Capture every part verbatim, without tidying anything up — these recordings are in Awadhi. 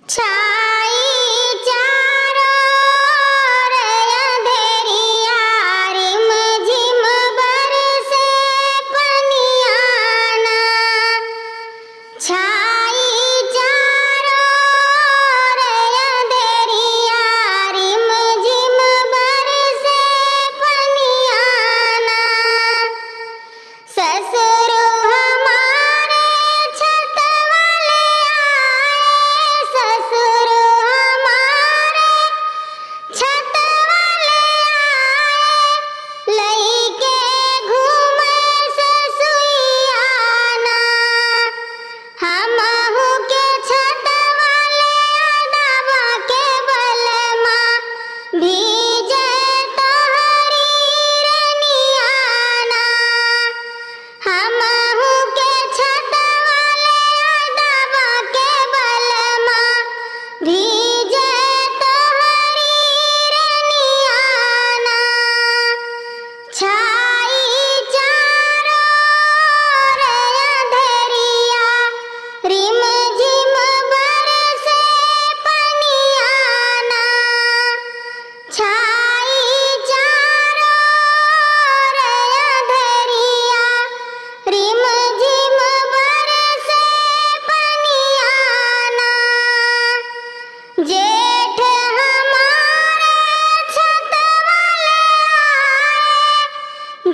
छाई चारों ओर अंधेरिया, रिम झिम बरसे पनियाना। छाई चारों ओर अंधेरिया, रिम झिम बरसे पनियाना। ससुरु हमारे छतवा ले आए, ससुरु हमारे छतवा ले आए, लइके घूमे ससुइयाना। हमहू के छतवा ले आए, दाबा के बलमा, भीजे तोहरी रनियाना। हमहू के छतवा ले आए, दाबा के बलमा, भीजे तोहरी रनियाना। छाई चारों ओर अंधेरिया, रिम झिम बरसे पनियाना। छाई चारों ओर अंधेरिया, रिम झिम बरसे पनियाना। जेठ हमारे छतवा ले आए,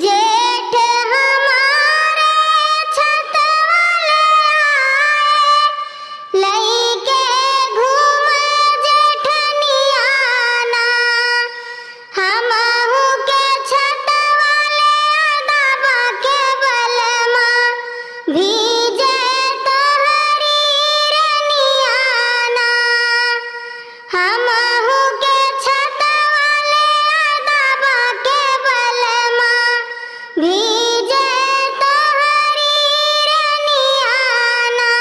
जेठ हमारे छतवा ले आए, लइके घूमे जेठनियाना। हमहू के छतवा ले आए, दाबा के बलमा, भीजे तोहरी रनियाना। हमहू के छतवा ले आए, दाबा के बलमा, भीजे तोहरी रनियाना।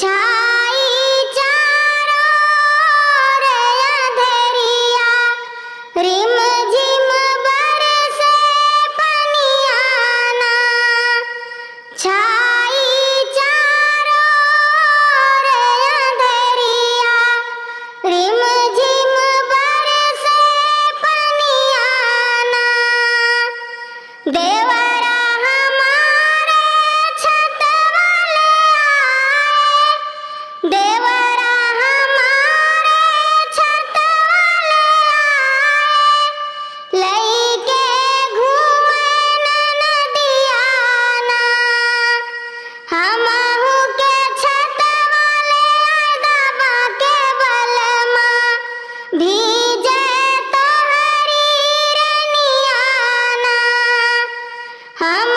छाई चारों ओर अंधेरिया, रिम झिम बरसे पनियाना। छाई चारों ओर अंधेरिया, रिम झिम बरसे पनियाना। देवरा हमारे छतवा ले आए, देवरा हमारे छतवा ले आए, लइके घूमे ननदियाना। हमहू के छतवा ले आए, दाबा के बलमा, भीजे तोहरी रनियाना। हम